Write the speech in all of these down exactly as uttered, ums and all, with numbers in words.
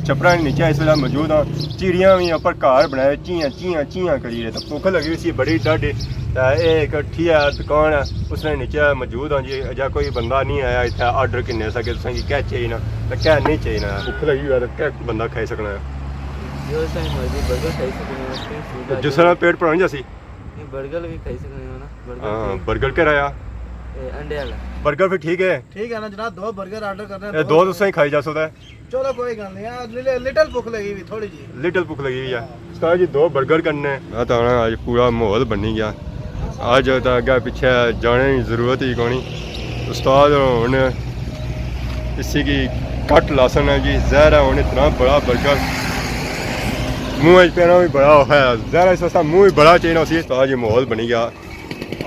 چھپراں نے نیچے اس ویلے موجود ہاں۔ چڑیاں وی اپر گھر بنائے، چیاں چیاں چیاں کری رہے، تے بھوک لگی ہوئی سی بڑی ڈاڈی۔ تے اے ایک ٹھی ہے، دکان ہے، اس نے نیچے موجود ہاں جی۔ اجا کوئی بندہ نہیں آیا اتھے آرڈر گھننے سا کہ تساں کی کیا چاہیے نا، تے کیا نہیں چاہیے نا۔ بھوک لگی ہوئی ہے تے کیا بندہ کھائی سکنا ہے؟ جو سائیں مرضی برگر کھائی سکنے ہو، سپرنگ فوڈ آ جس جاؤ۔ طرح پیٹ بھرن جاسی۔ نہیں، برگر بھی کھائی سکنے ہو نا، برگر ہاں، ٹھیک۔ برگر کہہ رہا؟ اے، انڈے والا۔ برگر پھر ٹھیک ہے؟ ٹھیک ہے نا جناب، دو برگر آرڈر کرنے ہیں، اے دو دو تو سائیں کھائی جا سکتا ہے۔ چلو کوئی گل نہیں، آج لٹل، لٹل بھوک لگی ہوئی تھوڑی جی۔ لٹل بھوک لگی ہوئی ہے۔ استاد جی، دو برگر کرنے۔ میں تو آنا اج پورا ماحول بنی گیا۔ اج تو اگے پیچھے جانے کی ضرورت ہی کونی۔ استاد ہن اسی کی کٹ لاسن ہے جی، ظاہر ہے ہن اتنا بڑا برگر منہ اچ پینا بھی بڑا اوکھا ہے، ظاہر ہے اس واسطے منہ بھی بڑا چاہیے نا اسی۔ استاد جی، ماحول بنی گیا۔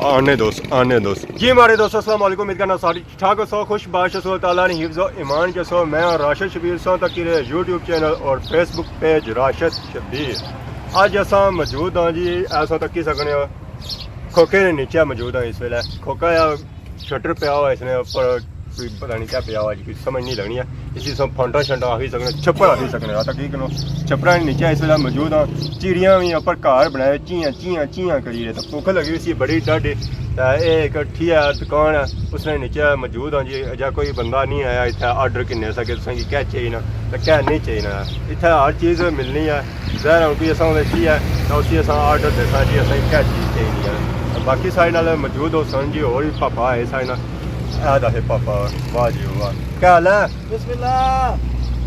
آنے دوست، آنے دوست۔ جی ماڑے دوست، السلام علیکم، امید کرنا ساری ٹھاک ہو سو، خوش باش ہو سو، اللہ تعالیٰ نے حفظ و ایمان کے سو۔ میں ہاں راشد شبیر، سو تک کے یوٹیوب چینل اور فیس بک پیج راشد شبیر۔ اج اساں موجود ہاں جی، ایسا تکی سکنے ہو، کھوکے نے نیچے موجود ہاں اس ویلے۔ کھوکا یا شٹر پیا ہوا اس نے اوپر، کوئی پتہ نہیں کیا پیا ہوا جی، کوئی سمجھ نہیں لگنی ہے۔ اسی سو پھانٹا شانٹا آخی سکنے، چھپر آخی سکنے، آتا کی کنو چھپرا نے نیچے اس ویلے موجود ہاں۔ چڑیاں وی اپر گھر بنائے، چیاں چیاں چیاں کری رہے، تے بھوک لگی ہوئی سی بڑی ڈاڈی۔ تے اے ایک ٹھی ہے، دکان ہے، اس نے نیچے موجود ہاں جی۔ اجا کوئی بندہ نہیں آیا اتھے آرڈر گھننے سا کہ تساں کی کیا چاہیے نا، تے کیا نہیں چاہیے نا۔ اتھے ہر چیز ملنی ہے۔ ظاہر ہے ہن کوئی اساں اچھی ہے، تے اسی اساں آرڈر دیسا جی، اساں کی کیا چیز چاہیے ہے۔ تے باقی ساڑے نال موجود ہو سن جی، ہور وی پاپا آئے ساڑے نال۔ اے دا ہے پاپا، واہ جی واہ۔ کیا حال ہے؟ بسم اللہ۔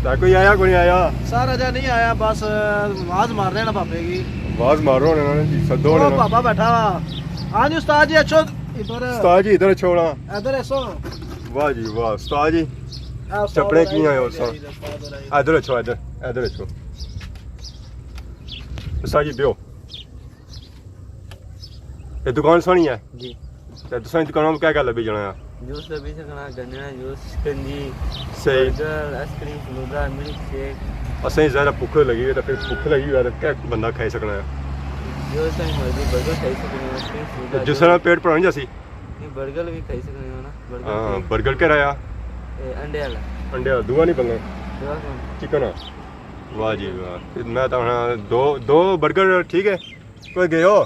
تے کوئی آیا کوئی نہیں آیا؟ سارا جا نہیں آیا، بس آواز مار رہے نا پاپے کی۔ آواز مارو نا جی، سدو او نا۔ پاپا بیٹھا وا۔ ہاں جی استاد جی، اچھو ادھر۔ استاد جی ادھر اچھو نا۔ ادھر ایسو۔ واہ جی واہ، استاد جی۔ اے استاد چپڑے اور آئی، کیاں آئے ہو آئی، سو؟ آئی، استاد اور آئی۔ ادھر اچھو، ادھر، ادھر اچھو۔ استاد جی بیو۔ اے دکان سوہنی ہے۔ جی۔ تے تساں دی دکان کیا کیا لبھی جانا ہے؟ جوس لبھی سکنا، گنے نا جوس، شکنجی، صحیح۔ برگر، آئس کریم، فلودا، ملک شیک۔ اساں کی ذرا بھوک لگی ہوئی ہے، تے پھر بھوک لگی ہوئی ہے، تے کیا بندہ کھائی سکنا ہے؟ جو سائیں مرضی برگر کھائی سکنے ہو، آئس کریم، فلودا، تے جس جو طرح پیٹ بھرن جاسی۔ نہیں، برگر بھی کھائی سکنے ہو نا، برگر ہاں، ٹھیک۔ برگر کہہ رہا؟ اے، انڈے والا۔ انڈے والا، دوا نہیں بننا؟ دوا کون؟ چکن آ؟ واہ جی واہ۔ پھر میں تو ہاں دو، دو برگر ٹھیک ہے۔ کوئی گئے ہو؟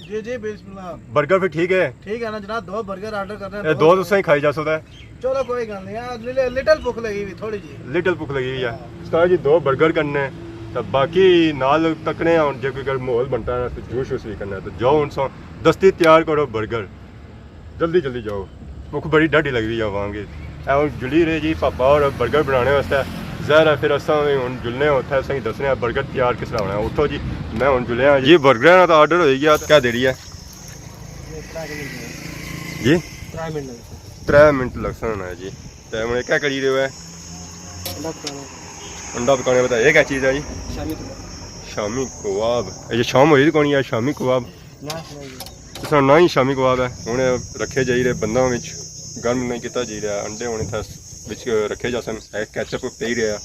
جی، جی، بسم اللہ۔ برگر پھر ٹھیک ہے؟ ٹھیک ہے نا جناب، دو برگر آرڈر کرنے ہیں، اے دو دو تو صحیح کھائی جا سکتا ہے۔ چلو کوئی گل نہیں، آ لٹل، لٹل بھوک لگی ہوئی تھوڑی جی۔ لٹل بھوک لگی ہوئی ہے۔ ہاں۔ استاد جی دو برگر کرنے ہیں، تو باقی نال تکنے ہیں، ہن جے کوئی اگر ماحول بنتا ہے تو جوس ووس بھی کرنا ہے، تو جاؤ ہن سو دستی تیار کرو برگر۔ جلدی جلدی جاؤ، بھوک بڑی ڈاڈی لگی ہوئی ہے عوام کی۔ اے ہن جلی رہے جی پاپا اور برگر بنانے واسطے۔ ظاہر ہے پھر اساں وی ہن جلنے ہاں، اتھے اساں کی دسنے آں برگر تیار کس طرح ہونا ہے۔ اٹھو جی، میں ہن جلیا ہاں جی۔ برگر نا تو آرڈر ہوئی گیا، کیا دیری ہے؟ جی؟ ترے منٹ لگے۔ ترے منٹ لگسن ہونا ہے جی۔ تے ہن کیا کری رہے ہو؟ انڈا پکانا۔ انڈا پکانے پتا یہ کیا چیز ہے جی؟ شامی کباب۔ شامی کباب۔ اے جی شام ہوئی کونی ہے، شامی کباب۔ نہ، نہ جی۔ اس طرح نہ ہی شامی کباب ہے، ہن رکھے جائی رہے بنداں وچ، گرم نہیں کیتا جائی رہا، انڈے ہن اتھے وچ رکھے جاسن، اے کیچپ پئی رہا،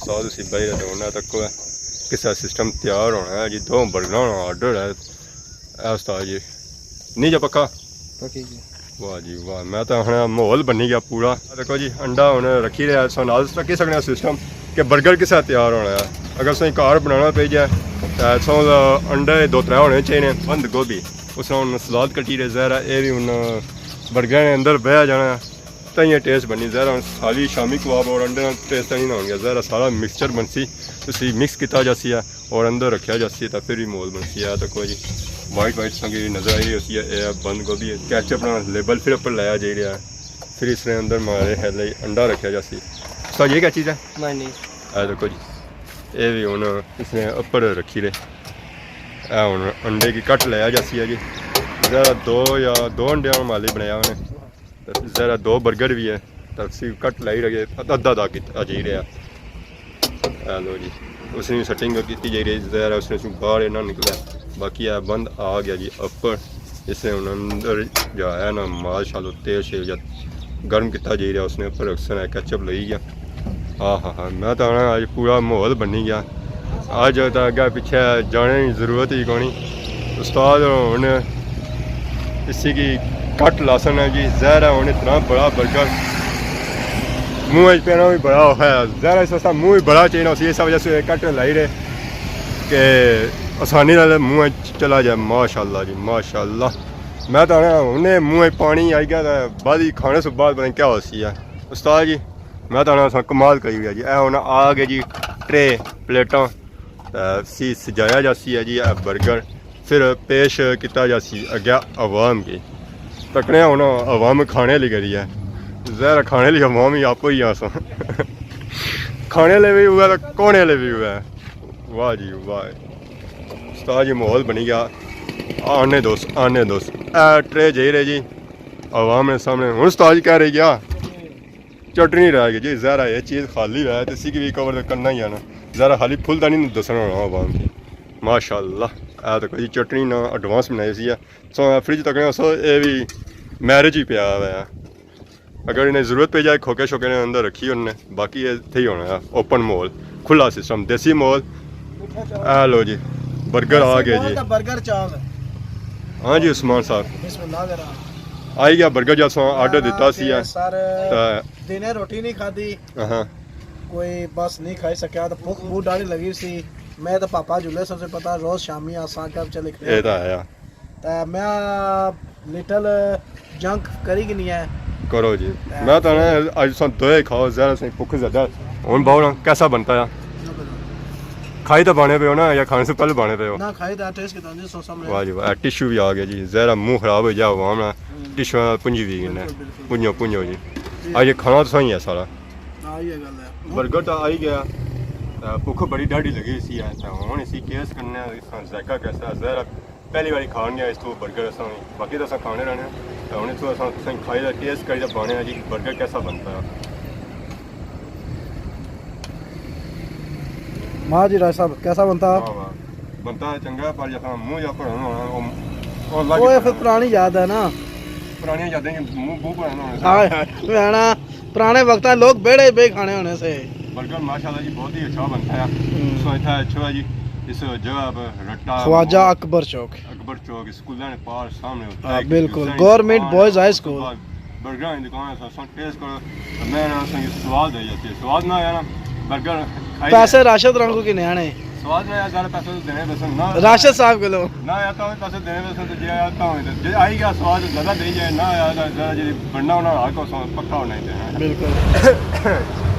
ساس اسی بئی رہا، تے ہن تک کسا سسٹم تیار ہونا ہے جی، دو برگر ہونا آرڈر ہے۔ اے استاد جی، نہیں جا پکا؟ پکی جی۔ واہ جی واہ، میں تو ہن ماحول بنی گیا پورا۔ دیکھو جی، انڈا ہن رکھی رہا، سو نال تکی سکنے سسٹم کہ برگر کسا تیار ہونا ہے۔ اگر سائیں گھر بنانا پئی جائے، تے سو انڈے دو ترے ہونے چاہیے، بند گوبھی۔ اس طرح ہن سلاد کٹی رہے، ظاہر ہے، اے وی ہن برگر نے اندر بہیا جانا ہے، تاں یہ ٹیسٹ بنی۔ ظاہر ہے ہن ساری شامی کباب اور انڈے نال ٹیسٹ نہیں نہ ہونگا، ظاہر ہے سارا مکسچر بنسی، اسی مکس کیتا جاسی ہے اور اندر رکھیا جاسی ہے، تاں پھر وی ماحول بنسی ہے۔ تکو جی، وائٹ وائٹ سنگی نظر آئی رہی ہوسی ہے، اے بند گوبھی ہے، کیچپ نا لیبل پھر اپر لایا جائی رہا ہے، پھر اس نے اندر مارے ہے لئی انڈا رکھیا جاسی۔ استاد، یہ کیا چیز ہے؟ مائونیز۔ اے دیکھو جی، اے وی ہن اس نے اپر رکھی رہے۔ اے ہن انڈے کی کٹ لایا جاسی ہے جی۔ ذرا دو یا دو انڈے ہن مالی بنایا انہیں۔ تے ذرا دو برگر وی ہے۔ تے اسی کٹ لائی رہے، ادھا ادھا کیتا جائی رہا۔ اے لو جی، اس نے سیٹنگ کیتی جائی رہی، ذرا اس نے سوں باہر نہ نکلا۔ باقی اے بند آ گیا جی اپر۔ اس نے ہن اندر جو ہے نا، مال شال تیل شیل یا گرم کیتا جائی رہا، اس نے اپر اکثر ہے کیچپ لگی گیا۔ ہاں ہاں ہاں، میں تو آنا اج پورا ماحول بنی گیا۔ اج تو اگے پیچھے جانے کی ضرورت ہی کونی۔ استاد ہن اسی کی کٹ لاسن ہے جی، ظاہر ہے ہن اتنا بڑا برگر منہ اچ پینا بھی بڑا اوکھا ہے، ظاہر ہے اس واسطے منہ بھی بڑا چاہینا اسی، اس وجہ سے کٹ لائی رہے کہ آسانی نال منہ اچ چلا جائے۔ ماشاءاللہ جی، ماشاءاللہ۔ میں تو آنا ہن منہ اچ پانی آئی گیا، تے بعد ہی کھانے سے بعد پتہ نہیں کیا ہو سی ہے۔ استاد جی، میں تو آنا اساں کمال کری گیا جی۔ اے ہونا آ گئے جی ٹرے، پلیٹاں، تے سی سجایا جاسی ہے جی اے برگر، پھر پیش کیتا جاسی اگے عوام کی۔ تکنے ہن عوام کھانے لی کری ہے، ظاہر ہے کھانے لی عوام ہی آپ ہی آساں۔ کھانے لے بھی ہوا تے کونے لے بھی ہوا۔ واہ جی واہ، استاد جی ماحول بنی گیا۔ آنے دوست، آنے دوست، اے ٹرے جائی رہے جی عوام نے سامنے۔ ہن استاد جی کہہ رہے گیا، چٹنی رہ گئی جی، ظاہر ہے یہ چیز خالی ہے تے اسی کی بھی کور تے کرنا ہی ہے نا۔ ظاہر ہے خالی پھل تاں نہیں دسنا ہونا عوام کی۔ ماشاءاللہ، اے تے کوئی چٹنی نہ ایڈوانس بنائی سی ہے۔ سو فریج تکنے سو، اے بھی میرج ہی پیا ہوا ہے۔ اگر انہیں ضرورت پہ جائے کھوکے شوکے نے اندر رکھی ہونے، باقی یہ تھے ہی ہونا ہے اوپن ماحول، کھلا سسٹم، دیسی ماحول۔ اے لو جی، برگر آ گئے جی۔ برگر چاول۔ ہاں جی عثمان صاحب، بسم اللہ کرا۔ آئی گیا برگر جو اساں آرڈر دیتا سی ہے۔ سر، تے دینے روٹی نہیں کھادی۔ ہاں۔ کوئی بس نہیں کھائی سکیا، تو بھوک بہت ڈاڑھی لگی سی۔ میں تو پاپا جلے سب سے پتا روز شامی آساں کب چلے کھلے۔ اے تو آیا۔ تے میں لٹل جنک کری گنی ہے۔ کرو جی۔ تے میں تو آنا اج تساں دوئے کھاؤ، ظاہر ہے بھوک زیادہ ہے۔ ہن باؤ نا کیسا بنتا ہے؟ کھائی تو بانے پہ ہو نا، یا کھانے سے پہلے بانے پہ ہو؟ نہ، کھائی تو ٹیسٹ کیتا جی، سو سامنے۔ واہ جی واہ، ٹشو بھی آ گیا جی، ظاہر ہے منہ خراب ہو جائے عوام نا، ٹشو پنجی بھی گنے۔ بالکل، بالکل۔ پنجو، پنجو جی۔ جی۔ اج یہ کھانا تو صحیح ہے سارا۔ ہاں، یہ گل ہے۔ برگر تو آئی گیا، تے بھوک بڑی ڈاڑھی لگی سی ہے، تے ہن اسی ٹیسٹ کرنے آں، اس کا ذائقہ کیسا ہے، ظاہر ہے پہلی باری کھان گیا اس تو برگر اساں وی۔ باقی تو اساں کھانے رہنے آں۔ تے ہن اتھوں اساں تساں کھائی تے ٹیسٹ کری تے بانے آں جی برگر کیسا بنتا ہے۔ واہ جی راج صاحب، کیسا بنتا؟ واہ واہ۔ بنتا ہے چنگا، پر جیسا منہ جا پڑھنا ہونا، او، او الگ ہی پھر پرانی یاد ہے نا۔ پرانی یادیں کہ منہ بو پڑھنا ہونا۔ ہائے ہائے، میں نا پرانے وقتاں لوگ بیڑے بے کھانے ہونے سے۔ برگر ماشاءاللہ جی بہت ہی اچھا بنتا ہے۔ ہوں۔ سو اتھا اچھا ہے جی، اس جگہ پر رٹا خواجہ اکبر چوک۔ اکبر چوک، اسکولاں نے پار سامنے ہوتا ہے، ہاں، بالکل۔ گورنمنٹ بوائز ہائی اسکول۔ برگراں دی دکان ہے، سو ٹیسٹ کرو۔ تے میں نا سنگی سواد آئی جاتی ہے، سواد نہ آیا نا، برگر کھائی پیسے راشد رنگ کو کنے آنے۔ سواد نہ آیا، زیادہ پیسے تو دینے پیسے نا۔ راشد صاحب کو لو۔ نہ آیا تو پیسے دینے پیسے تو جے آیا تو جے آئی گیا سواد زیادہ دے جائے، نہ آیا تو زیادہ جی بننا ہونا حق ہو سو پکا ہونا ہی دینا۔ بالکل۔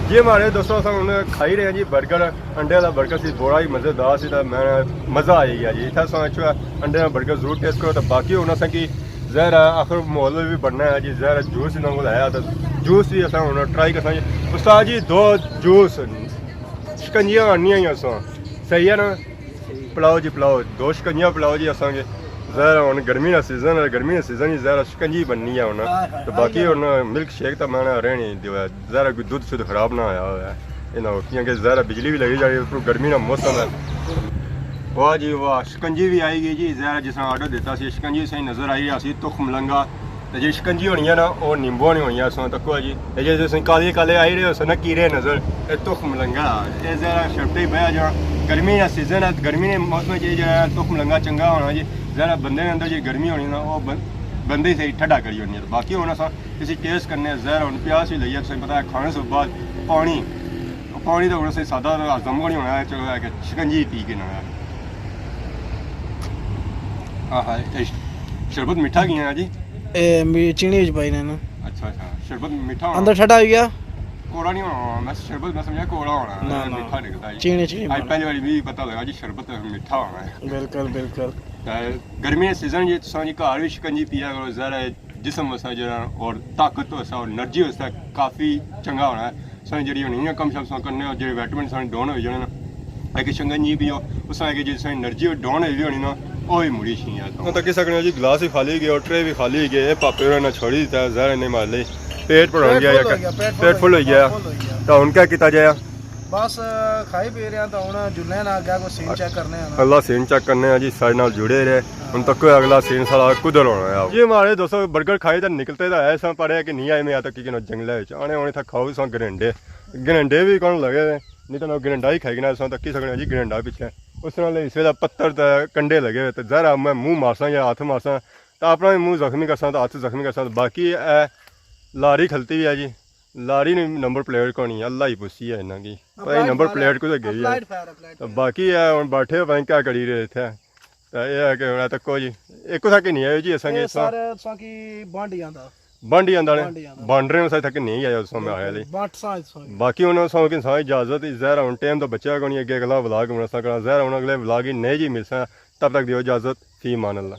جی ہمارے دوستو، اساں ہن کھائی رہے ہیں جی برگر، انڈے والا برگر سی، بڑا ہی مزیدار سی، تے میں مزہ آئی گیا جی۔ اتھا اساں اچھا انڈے والا برگر ضرور ٹیسٹ کرو، تے باقی ہن اساں کی ظاہر ہے آخر ماحول بھی بننا ہے جی، ظاہر ہے جوس انہاں کول ہے، تے جوس بھی اساں ہن ٹرائی کرساں جی۔ استاد جی دو جوس، شکنجیاں آنیاں ہی اساں، صحیح ہے نا؟ پلاؤ جی پلاؤ، دو شکنجیاں پلاؤ جی اساں کے۔ ظاہر ہے ہن گرمی نا سیزن ہے، گرمی نا سیزن ہی ظاہر ہے شکنجی بننی ہے ہن۔ ہاں، ہاں، تے باقی ہاں۔ ہن ملک شیک تاں میں نا رہنی دیوا، ظاہر ہے کوئی دودھ شدھ خراب نہ ہویا ہویا ہے انہاں، کیونکہ ظاہر ہے بجلی بھی لگی جانی، اوپروں گرمی نا موسم ہے۔ واہ جی واہ، شکنجی بھی آئی گئی جی، ظاہر ہے جس طرح آرڈر دیتا سی، شکنجی صحیح نظر آئی رہی سی، تخم لنگا۔ تے جیڑھی شکنجی ہونی ہے نا، او نیمبو نی ہونی ہے، اساں تکو ہے جی۔ اے جے تساں کالے کالے آئی رہے ہو، سو نا کیڑے نظر، اے تخم لنگا۔ اے ذرا شربتے ہی بیا جانا۔ گرمی نا سیزن ہے، گرمی نے موسم وچ اے جیڑھا ہے تخم لنگا چنگا ہونا جی۔ ذرا بندے نے اندر جی گرمی ہونی نا، او بن-، بندے سے ٹھڈا کری ہونی ہے۔ باقی ہن اساں اسی ٹیسٹ کرنے آں، ذرا ہن پیاس وی لگی ہے، تساں پتہ ہے کھانے سے بعد پانی، پانی تو ہن اساں سادہ ہضم کو نہیں ہونا ہے، چلو اے کہ شکنجی پی کے نا ہے۔ آہا، اے ش-، شربت میٹھا کیاں ہے جی؟ اے می-، چینی وچ پائی نے نا۔ اچھا، اچھا، شربت میٹھا ہونا۔ اندر ٹھڈا ہوئی گیا؟ کوڑا نہیں ہونا، میں شربت میں سمجھا کوڑا ہونا، نہ، نہ۔ میٹھا نکلتا ہے۔ چینی، چینی اج پہلی بار بھی پتہ لگا جی شربت میٹھا ہونا ہے۔ بالکل، بالکل۔ تے گرمی دے سیزن جی تساں جی گھر وی شکنجی پیا کرو، ظاہر ہے جسم واسطے جیڑھا اور طاقت واسطے اور انرجی واسطے کافی چنگا ہونا ہے۔ ساں جیڑھی ہونی ہے کم شم ساں کرنے اور جیڑھے وٹامن ساں ڈاؤن ہوئی جانے نا، ایک شکنجی پیو، اس طرح کہ جس طرح انرجی ڈاؤن ہوئی ہوئی ہونی نا، او وی مڑی شی ہے۔ ہن تکی سکنے ہو جی گلاس وی خالی ہوئی گئے اور ٹرے وی خالی ہوئی گئے۔ اے پاپے ہوراں نے چھوڑی دتا، ظاہر ہے نہیں مار لئی۔ پیٹ پر ہو گیا یا پیٹ فل ہوئی گیا۔ تے ہن کیا کیتا جائے؟ بس کھائی پی رہے ہیں تے ہن جلنے نا اگے کوئی سین چیک کرنے ہیں نا۔ اگلا سین چیک کرنے ہیں جی، ساڈے نال جڑے رہے۔ ہن تکو اگلا سین ساڑا کدھر ہونا ہے۔ جی ہمارے دوستو، برگر کھائی تے نکلتے تے آئے ساں، پر اے کہ نہیں آئے میں آتا کہ جنگلے وچ آنے ہونے تھا کھاؤ ساں گرنڈے۔ گرنڈے وی کون لگے ہوئے، نہیں تو گرنڈا ہی کھائی گنا ساں، تکی سکنے جی گرنڈا پچھے۔ اس طرح اس ویلے پتر تے کنڈے لگے ہوئے، تے ظاہر ہے میں منہ مارساں یا ہاتھ مارساں، تے اپنا وی منہ زخمی کرساں تے ہاتھ زخمی کرساں۔ تے باقی اے لاری کھلتی وی ہے جی، لاری نی نمبر پلیٹ کونی، اللہ ہی پچھسی ہے انہاں کی۔ پتہ نہیں نمبر پلیٹ کتھے گئی ہے۔ تے باقی ہے ہن بیٹھے پتہ نہیں کیا کری رہے اتھے۔ تے اے ہے کہ ہن تکو جی، اے کتھا کہ نہیں آئے جی اساں کی اے اتھاں۔ سارے تساں کی بانڈیاں دا۔ بانڈیاں دا نے۔ بانڈیاں دا۔ بانڈرے اساں تک نہیں آیا اس میں آیا لے۔ بٹ ساں اس وقت۔ باقی ہن اساں کی ساں اجازت، ظاہر ہے ہن ٹائم تو بچیا کونی، اگے اگلا ولاگ ہن اساں کرا، ظاہر ہے ہن اگلے ولاگ ہی نئے جی ملساں، تب تک دیو اجازت، فی امان اللہ۔